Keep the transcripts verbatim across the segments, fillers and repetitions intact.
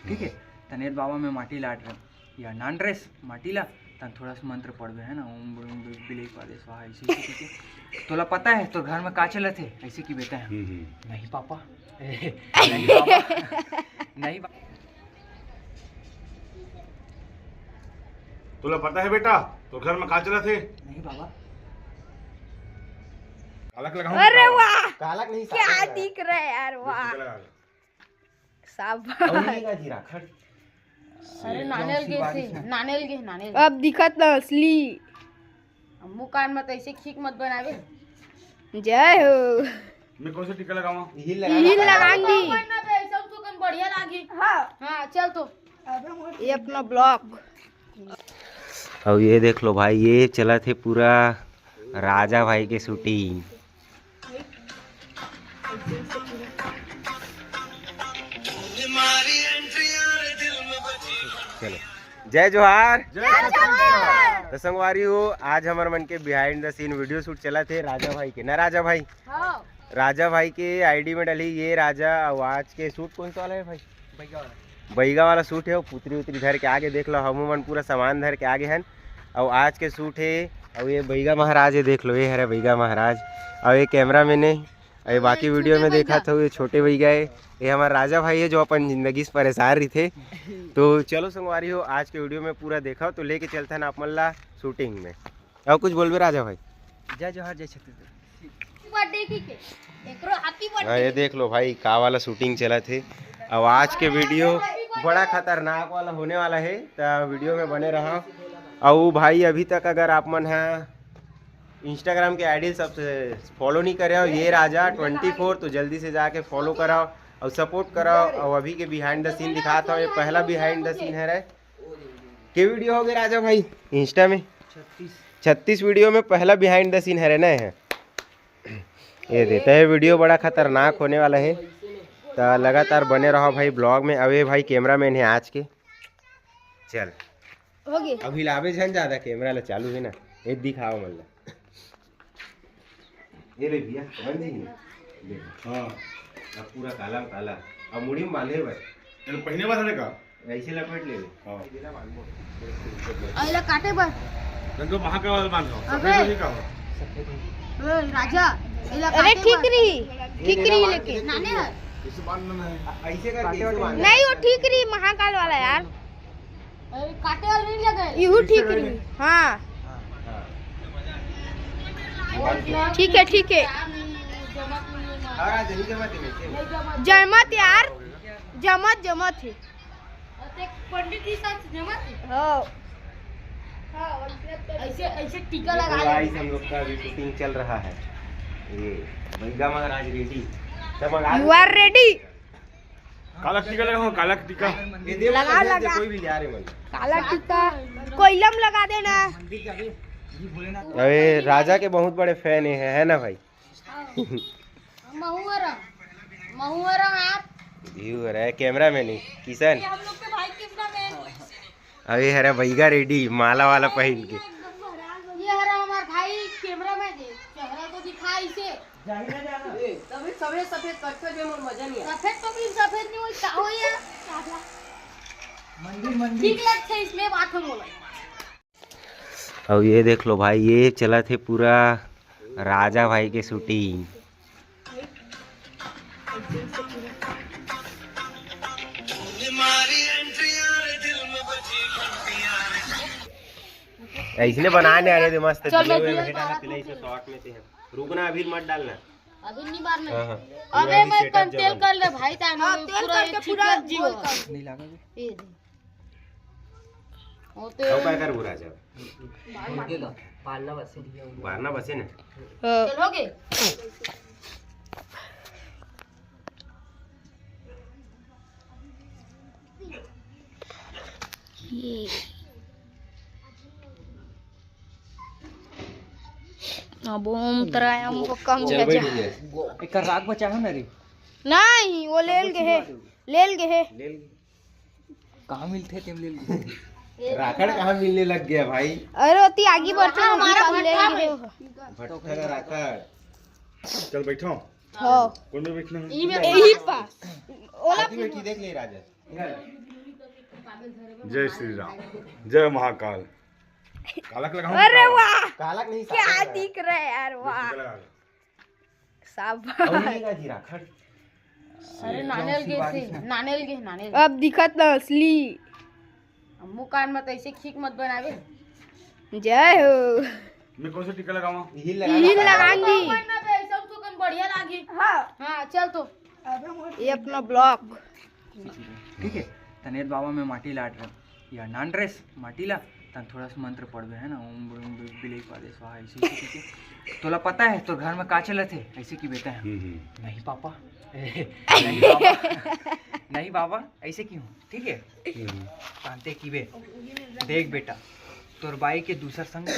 ठीक है, तनेत बाबा में माटी लाट रहे या नान रेस माटी ला, तन थोड़ा सा मंत्र पढ़बे, है ना, ओम ब्रूम बिले पादे स्वाहा, ऐसे ऐसे करके। तोला पता है तोर घर में का चलत है? ऐसे कि बेटा है, हम्म, हम्म। नहीं पापा, नहीं पापा, नहीं पापा। तोला पता है बेटा, तोर घर में का चलत है? नहीं बाबा। कालक लगाऊं? अरे वाह, कालक नहीं, क्या सागर लगा। दिख रहा है यार, वाह। टीका लगा ले। शाबाश। और ये का जीरा खट। अरे एकदम नानेल सी गे बारिश से, में। नानेल गे, नानेल। अब दिखत ना असली। मुंह कान मत ऐसे खींच मत बनावे। जय हो। मैं कौन सा टीका लगाऊं? यही लगा यही लो। लगा ली। अपन ना बे, सब तो कन बढ़िया लागी। हाँ। हाँ, चल तो। ये अपना ब्लॉग। अब ये देख लो भाई, ये चलत हे पूरा राजा भाई के शूटिंग। चलो, जय जोहार। जय जोहार। तो संगवारी हो, आज हमर मन के behind the scene video shoot चलत हे राजा भाई के, ना राजा भाई? हाँ। राजा भाई के आईडी में डली ये राजा, अउ आज के शूट कौन सा वाला है भाई? बइगा वाला शूट है, वो पुतरी उतरी धर के आगे देख लो, हम मन पूरा सामान धर के आगे हन। अउ आज के शूट है, अउ ये बइगा महाराज है, देख लो, ये हरे बइगा महाराज, अउ ये कैमरा मैन है, अउ ये बाकी वीडियो में देखा था, ये छोटे बइगा है, ये हमारा राजा भाई है जो अपन जिंदगी से परेशान रही थे। तो चलो संगवारी हो, आज के वीडियो में पूरा देखा तो लेके चलते हैं आप मन ला शूटिंग में। अउ कुछ बोलबे राजा भाई? जय जोहार, जय छत्तीसगढ़। बर्थडे की के, एकरो हैप्पी हाँ, ये बर्थडे। देख लो भाई, का वाला शूटिंग चलत हे। अब आज के वीडियो बड़ा खतरनाक वाला होने वाला है, तो वीडियो में बने रहा। अउ भाई, अभी तक अगर आप मन ह इंस्टाग्राम के आईडी सब फॉलो नहीं करे हो, ये राजा ट्वेंटी फोर, तो जल्दी से जाके फॉलो कराओ और सपोर्ट कराओ। और अभी के बिहाइंड द सीन दिखाता हूँ, ये पहला बिहाइंड द सीन है रे। के वीडियो हो गए राजा भाई इंस्टा में? छत्तीस। छत्तीस वीडियो में पहला बिहाइंड द सीन है रे, नए है। ये देते हैं, वीडियो बड़ा खतरनाक होने वाला है, तो लगातार बने रहो भाई ब्लॉग में। अबे भाई कैमरा मैन है आज के, चल। हो गए। अब हिलावे झन ज्यादा, कैमरा ला चालू है ना, ये दिखाओ मन ला। ये ले भैया, बन जी ने। देख। हाँ। अब पूरा काला काला। अब मुड़ी में बांधे बर। ये पहिने बर है का? ऐसे लपेट ले। हाँ। अइला काटे बर। जब तो महाकाल वाला बांध लो। अबे। सफेद नहीं का हो? ओए, राजा, अइला अरे काटे ठीक बर। रही, ठीक रही लेकिन। नाने है। इसे बांधना है। ऐसे करके इसे बांधना है। नहीं, वो ठीक रही महाकाल वाला यार। अरे, काटे वाला नहीं लगा है। इहू ठीक रही। हाँ। ठीक है, ठीक है। जमत यार, जमत, जमत है। पंडित जी साथ जमत है। हाँ। ऐसे, ऐसे टीका लगा ले। गाइस, हम लोग का अभी शूटिंग चल रहा है। ये बैगा महाराज रेडी। You are ready। काला टीका लगाओ, काला टीका। ये दे लगा, लगा। कोई भी ले आ रहे मन। काला टीका कोइलम लगा देना। अरे राजा के बहुत बड़े फैन है, है ना भाई? महुआरा, महुआरा आप। व्यू हो रहा है, कैमरा मैन है किशन। ये हम लोग के भाई कैमरा मैन। अरे हरा बैगा रेडी, माला वाला पहन के। ये हरा हमार भाई कैमरा मैन है, चेहरा तो दिखा इसे। ए, तभी सफेद सफेद कट कर दे, मोर मजा नहीं आया। सफेद तो फिर सफेद नहीं होई, का होई यार? मंदिर, मंदिर। ठीक लगथे इसमें बात हम बोला। अब ये देख लो भाई, ये चलत हे पूरा राजा भाई के शूटिंग। ऐसने बनाने आ रहे थे मस्त, चल, दिए मैं हुए दिए बैठा था, पहले इसे शॉट में थे। रुकना, अभी मत डालना। अभी नहीं मारना। हाँ, हाँ। अबे पूरा मैं अभी सेटअप कंटेल जमा। कर ले भाई, ताना हाँ, में तेल पूरा करके एक पूरा चिकन जीव। गोल कर। ये दे। वो तो अब काय कर बुरा जाओ? बारना बसे। बारना बसे ना। हाँ। चलोगे? ये। अब ओम त्रायम वो कम चल है बैठ जा। गया। एक राग बचाओ ना रे। नहीं, वो लेल गे हे। लेल गे हे। लेल गे। कहाँ मिलथे तेम लेल गे। राखड़ कहाँ मिलने लग गया भाई? अरे ओती आगे बढ़ते हैं, हमारा उनकी पास भट्ठा ले में। गए हो। भट्ठा का राखड़। चल बैठो। हाँ। कौन में बैठना है? यही में यही पास। ओला आती बैठी देख ले राजा। जय श्री राम, जय महाकाल। कालक लगाऊं? अरे वाह, कालक नहीं, क्या सादा लगा। दिख रहा है यार, वाह। टीका लगा लो। शाबाश। अभी नहीं का जीरा, खट। अरे नानेल गे से, नानेल गे, नानेल गे। अब दिखत ना असली। मुंह कान मत ऐसे खींच मत बनावे। जय हो। मैं कौन सा टीका लगाऊं? यही लगा यही लो। लगा ली। कौन ना बे, सब सुकन बढ़िया लागी। हाँ। हाँ, चल तो। ये अपना ब्लॉक। ठीक है, तने बाबा में माटी लाट रहे या नान ड्रेस माटी ला, तन थोड़ा सा मंत्र पढ़बे है ना, ओम ब्रूम ब्रू बिलई पादे स्वाहा, ऐसे, ऐसे करके। तोला पता है तोर घर में का चलत है, ऐसे की बेटा है। हम्म, हम्म। नहीं पापा, नहीं बाबा, नहीं बाबा, ऐसे क्यों? ठीक है, हम्म। शांति की बे, देख बेटा, तोर बाई के दूसर संग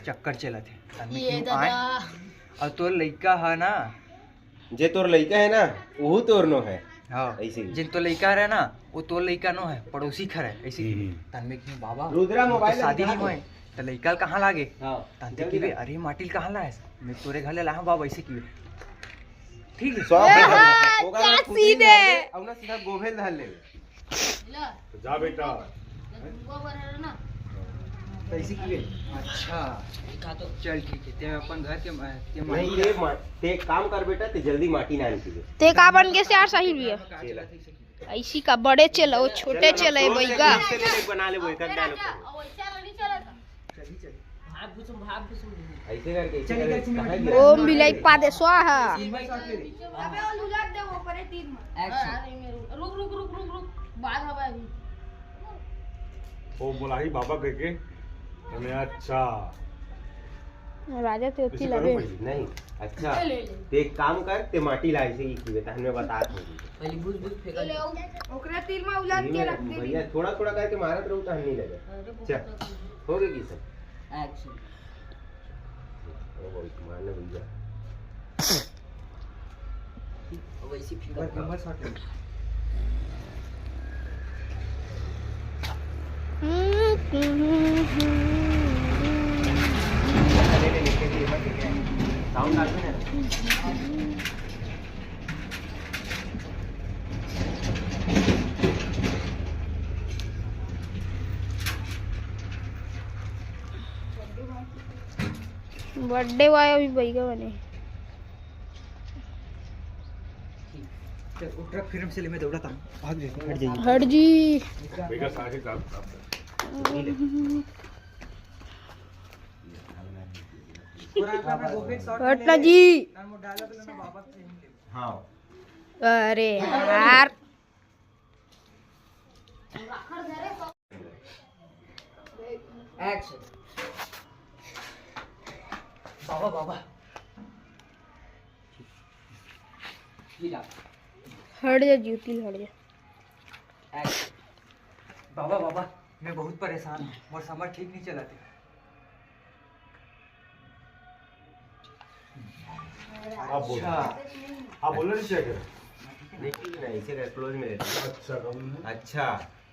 चक्कर चलत है, तन में ये क्यों आए? दादा। और तोर लइका है ना, जे तोर लइका है ना, वहू तोर नो है। हाँ। ऐसे ही। जेन तोर लइका रहे ना, वो तोर लइका नो है, पड़ोसी घर है, ऐसे की। हम्म। तन में की बाबा, रुद्रा वो तो मोबाइल शादी दिखा नहीं दो। होए, तो लइका ल कहाँ लागे? हाँ, तन ते जल्दी की बे, ला। अरे माटी ल कहाँ लाए? मैं तोरे घर ले लाहा बाबा, ऐसे की बे। ठीक है। स्वाहा ए, हाँ, ओकर क्या खुशी सीन है? नहीं है, अब ना सीधा गोभेल धर ले। तो जा बेटा। तो ऐसे की बे? अच्छा। चल ठीक है, ते अपन घर के, ते नहीं, माटी ते मा-, ते एक काम कर बेटा, ते जल्दी माटी ना आन के। ते का बन के से यार सही भी है। चेला। ऐसी का बड़े चेला, वो छोटे चेला है बैगा। बना ले वो एक डालो। ऐसे करके, ऐसे चल, करके, चल, कहाँ चल। गया? ओम बिलाई पादे स्वाहा। अबे वो लुला दे वो परे तीन में। Action। रुक, रुक, रुक, रुक, रुक। बात हवा अभी। ओ मोलाही बाबा कह के हमें, अच्छा। राजा ते ओती इसे करो लगे। भाई। नहीं, अच्छा। ले, ले, ले। ते एक काम कर, ते माटी ला ऐसे ही की बेटा, हमें बता दो। पहले बुझ बुझ फेंका ले ले। आओ। ओकरा तीन में उलाद के रख दे। भैया, थोड़ा थोड़ा करके मारत रहू तो हम नहीं लगे। अरे, बहुत चल, ज्यादा। हो गई की सब? Action। ओ भाई, मारने भैया। वैसे फिर बस नंबर शॉट ले। साउंड डाल दे ना। बर्थडे बॉय अभी बैगा बने। चल, उठ, ट्रक फिर से ले, मैं दौड़ाता हूँ। भाग जा, हट जाइए। हट जी। बेटा सारे काम, काम कर। हटना जी। हाँ। अरे यार। Action। बाबा, बाबा। ये ला। हट जा, जूती हट जा। Action। बाबा, बाबा, मैं बहुत परेशान हूँ, मोर समर ठीक नहीं चलत है। आप बोलो। अच्छा। आप बोलो, नहीं चेक करो। देखिए ना, इसे क्लोज में लेते हैं। अच्छा, कम है। अच्छा,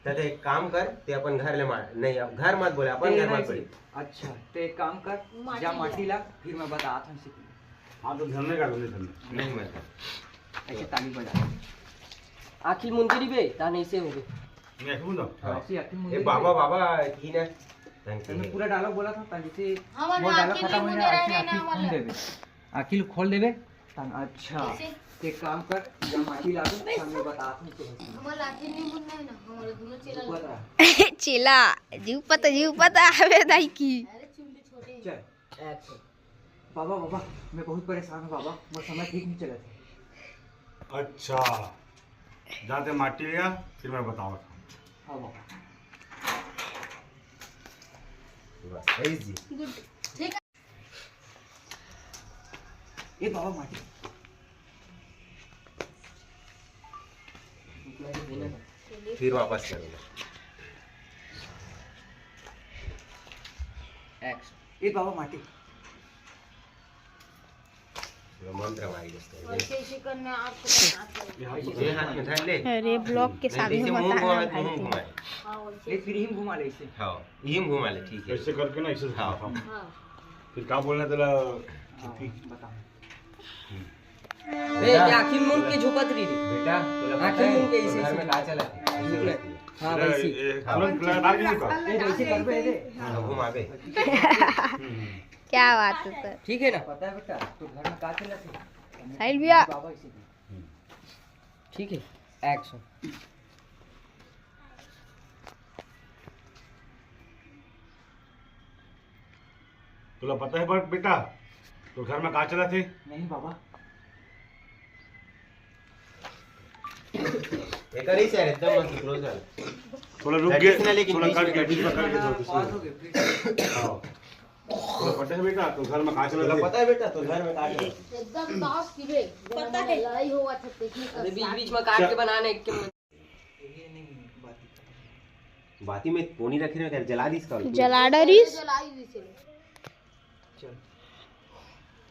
तो एक काम कर, ते अपन घर ले मार, नहीं, अब घर मत बोले, अपन घर मत बोले। अच्छा, ते एक काम कर, माटी जा ले। माटी ला, फिर मैं बताता हूँ इसे। हाँ, तो धरने का, नहीं धरने। नहीं, मैं ऐसे ताली बजा। आखिल मुंदरी बे, ता नहीं से हो गए। मैं ऐसे बोलूँ? हाँ। ऐसे आखिल ए, मुंदरी बाबा, बे। बाबा, की ना? Thank you। तने पूरा dialogue बोला था, ताकि से हमारा वो dialogue आखिल खत्म हो नहीं जाए, मुंदरा आखिल, नहीं ना आखिल वाला। खोल देबे। आखिल खोल देबे। तन, अच्छा, कैसे? ते काम कर, जब माटी लागो, कैसे? सामने बता, तुम तो हंसी। हमारा आखिल नहीं मुंदरा है ना, हमारे दोनों चेला बता। चेला, जीव पता, जीव पता, अबे दाई की। अरे चुंडी छोटे। चल। Action। बाबा, बाबा, मैं बहुत परेशान हूँ बाबा, मोर समर ठीक नहीं चलत है। अच्छा, जाते माटी लिया, फिर मैं बतावत हूँ। हाँ बाबा। बस, सही जी। Good। ठीक है। ए बाबा माटी। फिर वापस करूँगा। Action। ए बाबा माटी। मंत्र भाई दोस्तों। वैसे इसे करना आपको करना चाहिए। ये हाथ में धर ले। अरे, ब्लॉक के नहीं, सामने जैसे मुंह होता घुमाए, है। मुंह घुमाए। हाँ, वैसे। ले, फिर यहीं घुमा ले इसे। हाँ, यहीं घुमा ले, ठीक है। ऐसे करके ना, इसे हाँ। हाँ। फिर क्या बोलना तेरा? हाँ, बता। ए, ये आँखी मूंद के झुकत रही रे। बेटा, तोला पता आँखी है, मूंद के तो ऐसे घर में ऐसे। का चलत है? हाँ, वैसे। ये, ये, हाँ। तुरंत लगा के रुका। ये वैसे करबे, ये दे। हाँ, घुमाबे। क्या बात है सर। ठीक है ना? पता है बेटा, तो घर में का चला थे? साहिल भैया। बाबा इसे दे। ठीक है, action। तुला पता है बे-, बेटा, तो घर में का चला थे? नहीं बाबा। एकर ही सर, एकदम मस्त close है। थोड़ा रुक गए, traditional, लेकिन थोड़ा बीच कट में गया, बीच में कट गया, थोड़ा हाँ, सा। Pause हो गया, फिर से। हाँ। तुला पता है बेटा, तो घर में का चला तुला थे? पता है बेटा, तो घर में का चला थे? एकदम साफ सीधे। पता है। लड़ाई होगा, अच्छा, देखने का अरे, बीच, बीच में काट के बनाने के बाती में पोनी रखे रहे, जला दिस का? जला डरिस। जला ही दिस। चल।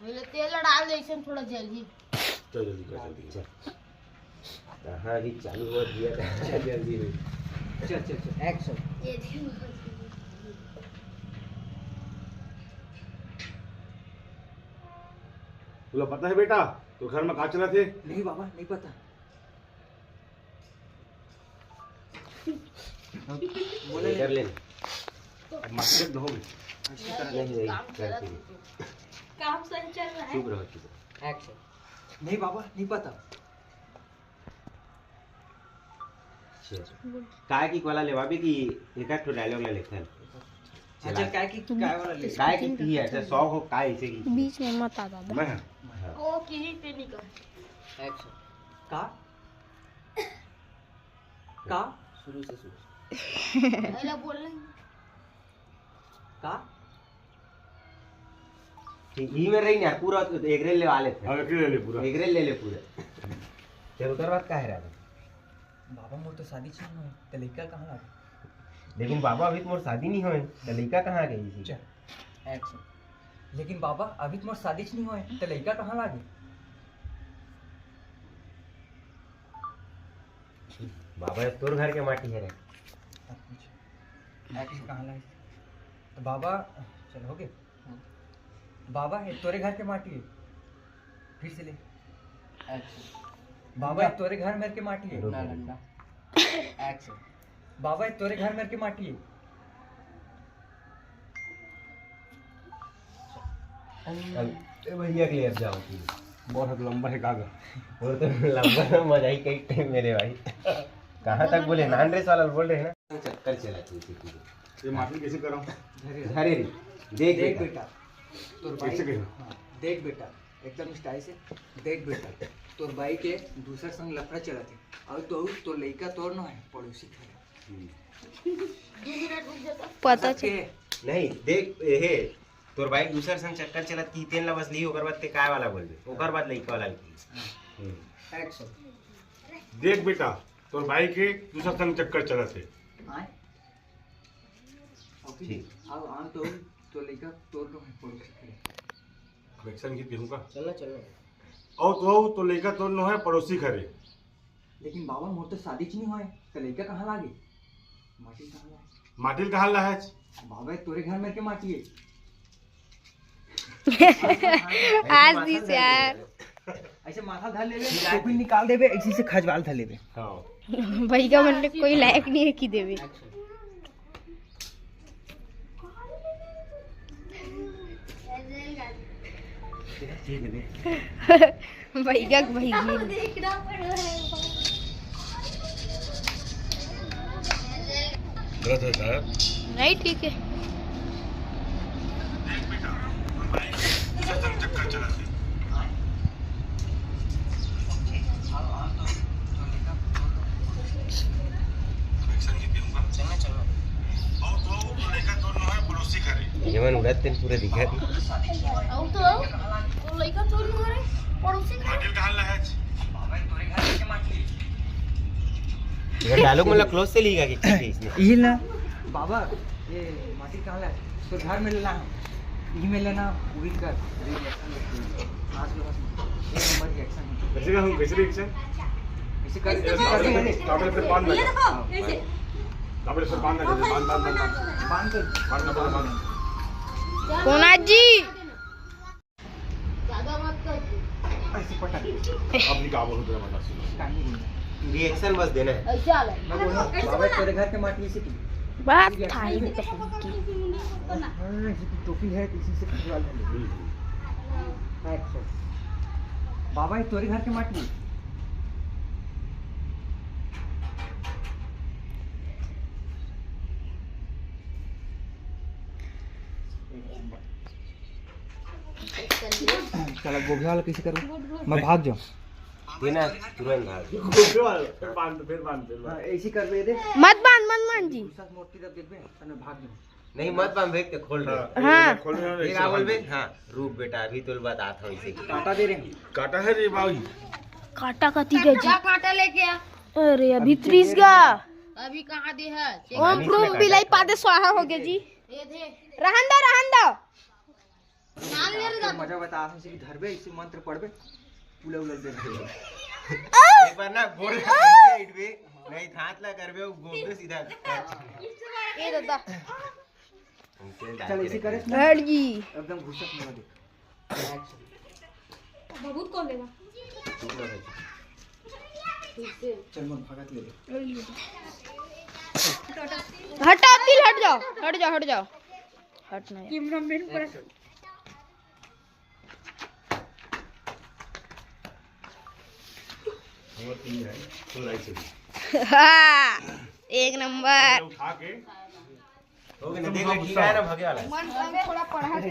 पहले तेल डाल दे, इसमें थोड़ा जल्दी। चल जल्दी कर, जल्दी कर। चल। हाँ, अभी चालू हो गया था, जल्दी में। चल, चल, चल, action। ये देखो। तुला पता है बेटा, तो घर में का चला थे? नहीं बाबा, नहीं पता। बोले कर ले। अब मास्टर न हो गई। नहीं, नहीं, काम चला करती। काम सही चल रहा है। चुप रहो, चुप रहो। Action। नहीं बाबा, नहीं पता। अच्छा। काय की वाला लेवा भी कि एक आध ठो dialogue ला लेथन। अच्छा, चला। काय की, काय वाला ले? काय की, की है? अच्छा, शौक हो काय इसे की? बीच में मत आ दादा। मैं? हाँ। ओ, की ही ते निकल। Action। का? का? शुरू से, शुरू से। पहले बोल रहे हैं। का? ठीक, ई में रही ना, पूरा एगरे ले वाले थे। हाँ, एगरे ले ले पूरा। एगरे ले ले पूरा। चल, उधर बात का है राजा? बाबा, मोर तो शादी नहीं होए, तो लइका कहाँ लागे? लेकिन बाबा, अभी तो मोर शादी नहीं होए, तो लइका कहाँ आ गई? चल, action। लेकिन बाबा, अभी तो मोर शादी नहीं होए, तो लइका कहाँ लागे? बाबा, ये तोर घर के माटी है रे। अच्छा। Action कहाँ लागे? तो बाबा, चल, हो गए। बाबा, ये तोरे घर के माटी है। फिर से ले। Action। बाबा, ये तोरे घर मेर के माटी है। ना, डंडा। Action। बाबा, ये तोरे घर मेर के माटी है। अब ए भैया के ले अब जाओ कि बहुत लंबा है काका। वो तो लंबा, लंबा जाई कई टाइम मेरे भाई। कहाँ तक बोले? नान रेस वाला बोल रहे हैं ना। चक्कर चला तू, तू, तू। ये माटी कैसे कराऊं? धरे रे। देख देख बेटा। बेटा, तोर कैसे बाई, करूं? हाँ, देख बेटा, एकदम style से। देख बेटा, तोर बाई के दूसर संग लफड़ा चलत हे। अउ तो, तोर लइका तोर नो है, पड़ोसी घर। हम्म। पता अच्छा चल- के? नहीं, देख, ए हे, तोर बाई दूसर संग चक्कर चलत कि तेन ला बस ली, ओकर बाद ते काय वाला बोलबे? ओकर बाद लइका वाला की। हम्म। Action। देख बेटा, तोर बाई के दूसर संग चक्कर चलत हे। आय? Okay। ठीक। अब आम तो, तो लइका तोर नो है पड़ोसी घरे। अब action गीत कहूँ का? चलना, चलना। अउ तो, तो लइका तोर नो है पड़ोसी घरे। लेकिन बाबा, मोर तो शादी च नहीं होए, तो लइका कहाँ लागे? माटी कहाँ लागे? माटी कहाँ लागे? बाबा, तोरे घर मेर के माटी है। आज दिस यार। ऐसे माथा धर लेबे, टोपी निकाल देबे, ऐसे से खजवाल धर लेबे। हाँ। भैया मन ले कोई लायक नहीं है कि देवे। भैया, भैया। देखना पड़ रहा है। गलत होता है। नहीं, ठीक है। ये मन उड़त तेन पूरा दिखा दी। अउ तो, अउ लइका चोरी हो रहे, पड़ोसी घर। ये dialogue मतलब close से लिखा कि ठीक है इसने। ये ना, बाबा, ये माटी कहाँ ला? तो घर में लेना, ई में लेना, उड़ी कर। आज के बाद एक नंबर की action है। कैसे का हूँ, कैसे reaction? ऐसे कर, ऐसे कर, ऐसे कर। ताबड़े से बांध ये लगा। देखो, हाँ, ऐसे। ताबड़े से बांध लगा, बांध, बांध, बांध, बांध। बांध कर। बांध, बांध, बांध। कोना जी। ज्यादा मत कर। ऐसे पटक। अब नहीं, का बोलूं तेरा बता, सुनो। काहे नहीं बोलना? रिएक्शन बस देना है। ऐसे आ ले। मैं बोलूँ, बाबा तोरे घर के माटी इसी की। बात था ही पहन की। हाँ, ये तो टोपी है, इसी से खिलवा लेंगे। हाँ, एक्शन। बाबा, ये तोरे घर के माटी। चला, गोभी वाला कैसे करूँ? मैं भाग जाऊँ। देना, तुरंत भाग। फिर बांध, फिर बांध, फिर बांध। हाँ, ऐसी कर दे दे। मत बांध, मत बांध जी। दूसरा मोटी रख दे बे, तने भाग जाऊँ। नहीं, मत बांध, देख के खोल दे। हाँ। ये खोल दे, ये क्या बोल बे? हाँ, रुक बेटा, अभी तो बतात हूँ इसे। काटा दे रहे हैं। काटा है रे भाई। काटा का तीर है जी। जा काटा लेके आ। अरे, अभी अभी त्रिस गा। अभी कहाँ दे है? ओम प्रूम बिलाई पादे स्वाहा हो गया जी। ये दे। रहन दो, रहन दो। नाम ले रे दादा। मजा बता, हम इसे धरबे, इसे मंत्र पढ़बे, पुला उला दे। एक बार ना गोल करके इटबे, नहीं हाथ ला करबे, वो गोल पे सीधा। ये दादा। चल, इसी करे। हट जी। एकदम घुसक में देख। बहुत कौन देगा? चल, मन भागत ले ले। हटाओ, तिल हट जाओ, हट जाओ, हट जाओ। हट नहीं। कैमरामैन पर। हाँ, एक नंबर। उठा के। हो गया ना, देख ले, ठीक है ना, भागे वाला है। मन कम थोड़ा पढ़ा दे।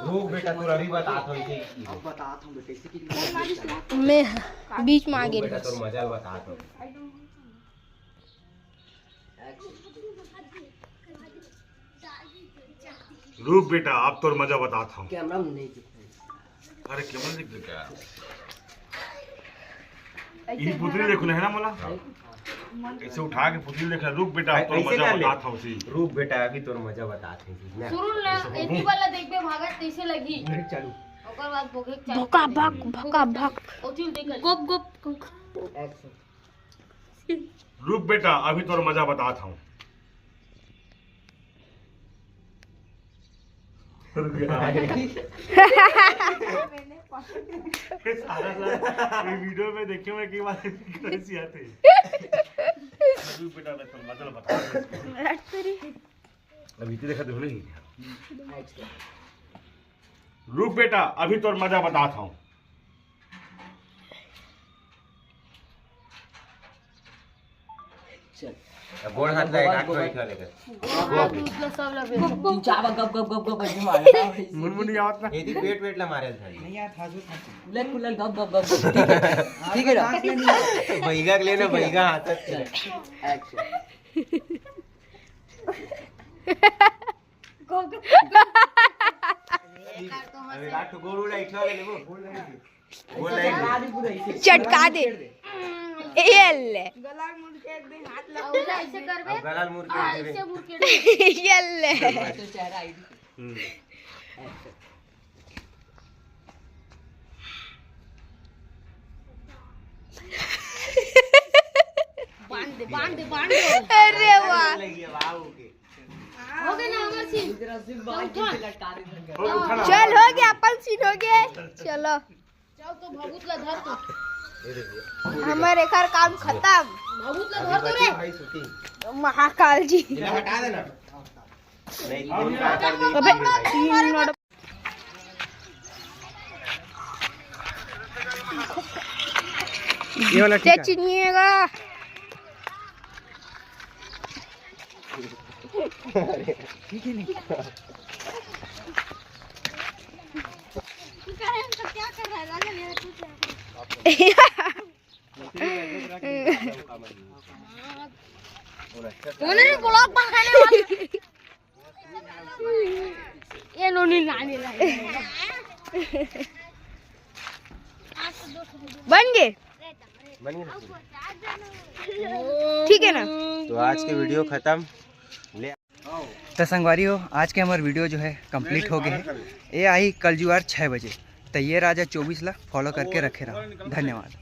रुक बेटा, तू अभी बता, तो इसे अब बता, हम कैसे की मैं बीच में आगे बेटा, तोर मजा बता, तो रुक बेटा, अब तोर मजा बताता हूँ। कैमरा में नहीं दिख रहा। अरे, कैमरा दिख रहा है? ये पुतली देखो ना, है ना मोला? ऐसे उठा के पुतली देखना। रुक बेटा, अब तोर मजा बताता हूँ उसी। रुक बेटा, अभी तोर मजा बताता हूँ ना। सुन ना, एती वाला देखबे भागत कैसे लगी। चलो। ओकर बाद भोगे के चालू भका कर भक, देंगे। भका भक। ओती देख। गोप, गोप, गोप। एक्शन। रुक बेटा, अभी तोर मजा बताता हूँ। ये सारा, सारा, ये वीडियो में देखे मैं कई बार कैसे आते हैं। रुक बेटा, मैं तो मतलब बता दूँ। अभी तो देखा तो नहीं। रुक बेटा, अभी तोर मजा बताता हूँ। चल। अब गोड़ हाथ ला एक हाथ में उठा लेकर। गोप, गोप। तीन चार बार गप, गप, गप, गप, ऐसे मारा। मुनमुनी आवत ना। ये थी पेट, पेट ला मारे था। नहीं यार, था जो था। कुलर, कुलर, गप, गप, गप, गप। ठीक है। ठीक है ना? सांस लेनी है। बैगा के लेना, बैगा हाथ से। एक्शन। अबे रात को गोड़ उड़ा, इठा ले वो। चटका दे। ये ले। गला मुड़ के दे, हाथ लगा। ऐसे करबे। अब गला मुड़ के हाँ, दे। ऐसे मुड़ के दे। ये ले। हम्म। बांध दे, बांध दे, बांध दे। अरे वाह। लगी है, वाह, ओके। हो गया ना, अमर सिंह? उठा। चल, हो गया, अपन सीन हो गया। चलो। चल तो भभूत ला धर तो। हमर एकर काम खत्म। भभूत ला धर तो रे। भाई सुती। महाकाल जी। इला हटा देना। नहीं, अबे, तीन मिनट। ये वाला ठीक है। चिनिएगा। ठीक है, नहीं। कौन है ब्लॉग बनाने वाला? ये नोनी लाने लाए। बन गए। ठीक है ना? तो आज के वीडियो खत्म। ले। तो संगवारी हो, आज के हमार वीडियो जो है कंप्लीट हो गए है। ये आई कल जुआर छः बजे। तो ये राजा चौबीस ला फॉलो करके रखे रहो। धन्यवाद।